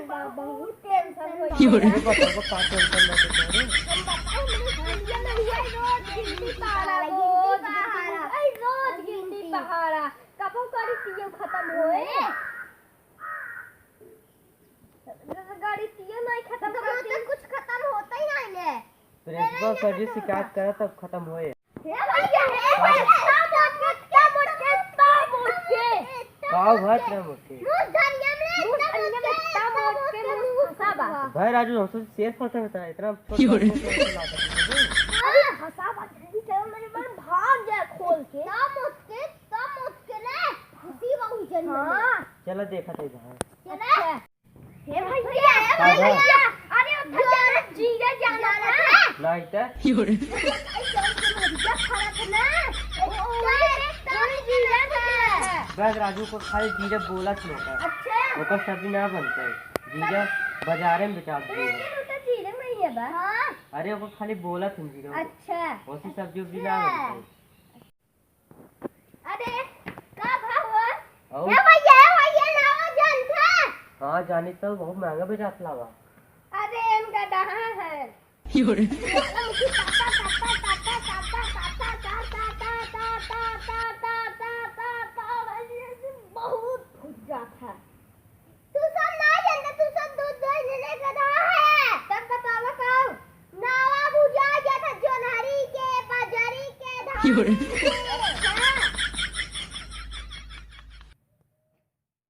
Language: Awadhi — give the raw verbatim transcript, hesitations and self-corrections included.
बहुत टेंशन हो गया। ये बताओ, का टेंशन लेके चल रहे? हम बताओ, हमरे घर में नहीं है, रोज गिनती पहाड़ा, रोज गिनती, रोज गिनती पहाड़ा। कबो करी पियो खत्म होए। गणितिये नहीं खत्म तो करती। मतलब कुछ खत्म होता ही नहीं है। प्रिंसिपल सर जी शिकायत करे तब खत्म होए। हे भैया, हे भैया, इतना मोट के, इतना मोट के, इतना मोट के। का बात ना मोट के? मुँह धनिया में मुँह इतना धनिया में मोट के, इतना मोट के, मुँह फंसा बा। भाई राजू, हमसे शेर फंसा होता है, इतना छोटा मोट के ला सकते हैं। अरे फंसा बा, जल्दी चलो, मेरे मन भाग जाए खोल के। इतना मोट के, इतना मोट के रे, फंसी बा उजन में। हाँ। चलो देखा थे भाई। चलो। अच्छा। हे भैया, हे भैया, अरे उधर जाना, जीरे जाना था। नहीं तो। भाई, चौक पे मरीजा खड़ा था ना। ओ, अरे, तब जीरा था। बस राजू को खाली जीरे बोला था। अच्छा। ओकर सब्जी ना बनता है। जीरे बाजारे में बेचात है। लेकिन वो तो जीरे में ही है बा। हाँ। अरे ओकर खाली बोला था जीरे। अच्छा। वैसी सब्जी उब्जी ना बनता है। अरे, का भाव है? और? ए भैया, ए भैया, लावा जान था। हाँ, जानी तो बहुत महंगा बेचात लावा। अरे, इनका डहा है। यो रे। बहुत फुट जात है। तू सब ना जानता, तू सब दूध दही लेने का रहा है। तब बतावा का? नावा बुझा गया था जोनहरी के, बाजारी के, धान के।